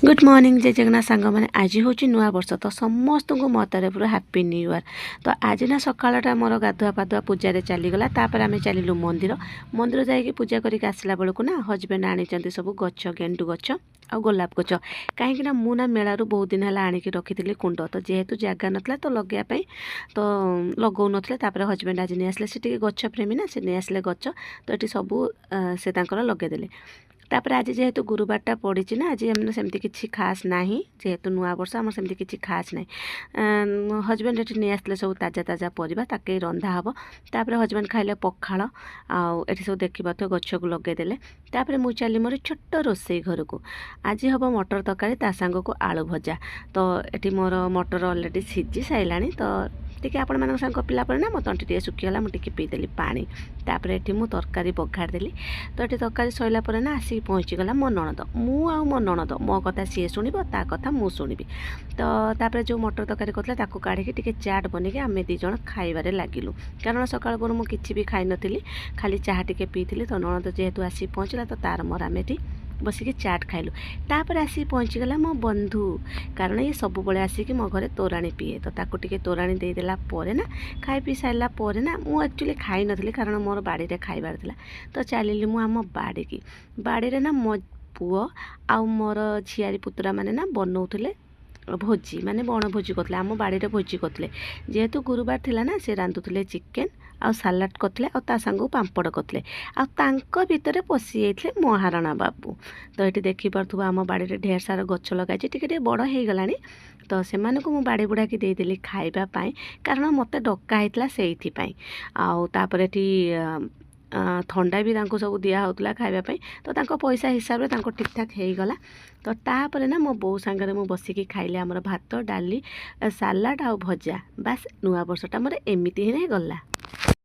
Good morning, ଜୟ ଜଗନ୍ନାଥ ସାଙ୍ଗମାନେ। ଆଜି ହେଉଛି ନୂଆ ବର୍ଷ, ତ ସମସ୍ତଙ୍କୁ ମୋ ତରଫରୁ ହାପି ନ୍ୟୁ ଇୟର୍। ତ ଆଜି ନା ସକାଳଟା ମୋର ଗାଧୁଆ ପାଧୁଆ ପୂଜାରେ ଚାଲିଗଲା। ତାପରେ ଆମେ ଚାଲିଲୁ ମନ୍ଦିର। ମନ୍ଦିର ଯାଇକି ପୂଜା କରିକି ଆସିଲା ବେଳକୁ ନା ହଜବେଣ୍ଡ ଆଣିଛନ୍ତି ସବୁ ଗଛ, ଗେଣ୍ଡୁ ଗଛ ଆଉ ଗୋଲାପ ଗଛ। କାହିଁକି ନା ମୁଁ ନା ମେଳାରୁ ବହୁତ ଦିନ ହେଲା ଆଣିକି ରଖିଥିଲି କୁଣ୍ଡ, ତ ଯେହେତୁ ଜାଗା ନଥିଲା ତ ଲଗେଇବା ପାଇଁ, ତ ଲଗଉନଥିଲେ। ତାପରେ ହଜବେଣ୍ଡ ଆଜି ନେଇ ଆସିଲେ। ସେ ଟିକେ ଗଛ ପ୍ରେମୀ ନା, ସେ ନେଇ ଆସିଲେ ଗଛ। ତ ଏଠି ସବୁ ସେ ତାଙ୍କର ଲଗେଇଦେଲେ। ତାପରେ ଆଜି ଯେହେତୁ ଗୁରୁବାରଟା ପଡ଼ିଛି ନା, ଆଜି ଆମର ସେମିତି କିଛି ଖାସ୍ ନାହିଁ। ଯେହେତୁ ନୂଆ ବର୍ଷ, ଆମର ସେମିତି କିଛି ଖାସ୍ ନାହିଁ। ହଜବେଣ୍ଡ ଏଠି ନେଇ ଆସିଥିଲେ ସବୁ ତାଜା ତାଜା ପରିବା, ତାକେ ରନ୍ଧା ହେବ। ତାପରେ ହଜବେଣ୍ଡ ଖାଇଲେ ପଖାଳ। ଆଉ ଏଠି ସବୁ ଦେଖିପାରୁଥିବେ, ଗଛକୁ ଲଗେଇଦେଲେ। ତାପରେ ମୁଁ ଚାଲି ମୋର ଛୋଟ ରୋଷେଇ ଘରକୁ। ଆଜି ହେବ ମଟର ତରକାରୀ, ତା ସାଙ୍ଗକୁ ଆଳୁ ଭଜା। ତ ଏଠି ମୋର ମଟର ଅଲରେଡ଼ି ସିଝି ସାରିଲାଣି। ତ ଟିକେ ଆପଣମାନଙ୍କ ସାଙ୍ଗେ ଗପିଲା ପରେ ନା ମୋ ତଣ୍ଟି ଟିକେ ଶୁଖିଗଲା, ମୁଁ ଟିକେ ପିଇଦେଲି ପାଣି। ତାପରେ ଏଠି ମୁଁ ତରକାରୀ ବଘାରି ଦେଲି। ତ ଏଠି ତରକାରୀ ସରିଲା ପରେ ନା ଆସିକି ପହଞ୍ଚିଗଲା ମୋ ନଣଦ। ମୁଁ ଆଉ ମୋ ନଣଦ, ମୋ କଥା ସିଏ ଶୁଣିବ, ତା କଥା ମୁଁ ଶୁଣିବି। ତ ତାପରେ ଯେଉଁ ମଟର ତରକାରୀ କରିଥିଲା, ତାକୁ କାଢ଼ିକି ଟିକେ ଚାଟ୍ ବନେଇକି ଆମେ ଦୁଇ ଜଣ ଖାଇବାରେ ଲାଗିଲୁ। କାରଣ ସକାଳ ପହରୁ ମୁଁ କିଛି ବି ଖାଇନଥିଲି, ଖାଲି ଚାହା ଟିକେ ପିଇଥିଲି। ତ ନଣଦ ଯେହେତୁ ଆସିକି ପହଞ୍ଚିଲା, ତ ତାର ମୋର ଆମେ ଏଠି ବସିକି ଚାଟ୍ ଖାଇଲୁ। ତାପରେ ଆସିକି ପହଞ୍ଚିଗଲା ମୋ ବନ୍ଧୁ, କାରଣ ଇଏ ସବୁବେଳେ ଆସିକି ମୋ ଘରେ ତୋରାଣୀ ପିଏ। ତ ତାକୁ ଟିକେ ତୋରାଣୀ ଦେଇଦେଲା ପରେ ନା, ଖାଇ ପିଇ ସାରିଲା ପରେ ନା, ମୁଁ ଆକ୍ଚୁଆଲି ଖାଇନଥିଲି, କାରଣ ମୋର ବାଡ଼ିରେ ଖାଇବାର ଥିଲା। ତ ଚାଲିଲି ମୁଁ ଆମ ବାଡ଼ିକି। ବାଡ଼ିରେ ନା ମୋ ପୁଅ ଆଉ ମୋର ଝିଆରୀ ପୁତୁରା ମାନେ ନା ବନଉଥିଲେ ଭୋଜି, ମାନେ ବଣଭୋଜି କରୁଥିଲେ, ଆମ ବାଡ଼ିରେ ଭୋଜି କରୁଥିଲେ। ଯେହେତୁ ଗୁରୁବାର ଥିଲା ନା, ସେ ରାନ୍ଧୁଥିଲେ ଚିକେନ୍ ଆଉ ସାଲାଡ଼ କରିଥିଲେ ଆଉ ତା ସାଙ୍ଗକୁ ପାମ୍ପଡ଼ କରିଥିଲେ। ଆଉ ତାଙ୍କ ଭିତରେ ପଶି ଯାଇଥିଲେ ମହାରଣା ବାବୁ। ତ ଏଠି ଦେଖିପାରୁଥିବ, ଆମ ବାଡ଼ିରେ ଢେର ସାରା ଗଛ ଲଗାଇଛି, ଟିକେ ଟିକେ ବଡ଼ ହେଇଗଲାଣି। ତ ସେମାନଙ୍କୁ ମୁଁ ବାଡ଼ି ବୁଡ଼ାକି ଦେଇଦେଲି ଖାଇବା ପାଇଁ, କାରଣ ମୋତେ ଡକା ହେଇଥିଲା ସେଇଥିପାଇଁ। ଆଉ ତାପରେ ଏଠି ଥଣ୍ଡା ବି ତାଙ୍କୁ ସବୁ ଦିଆ ହେଉଥିଲା ଖାଇବା ପାଇଁ। ତ ତାଙ୍କ ପଇସା ହିସାବରେ ତାଙ୍କୁ ଠିକ୍ଠାକ୍ ହେଇଗଲା। ତ ତାପରେ ନା ମୋ ବୋଉ ସାଙ୍ଗରେ ମୁଁ ବସିକି ଖାଇଲି ଆମର ଭାତ, ଡାଲି, ସାଲାଡ଼ ଆଉ ଭଜା। ବାସ୍, ନୂଆ ବର୍ଷଟା ମୋର ଏମିତି ହିଁ ଗଲା।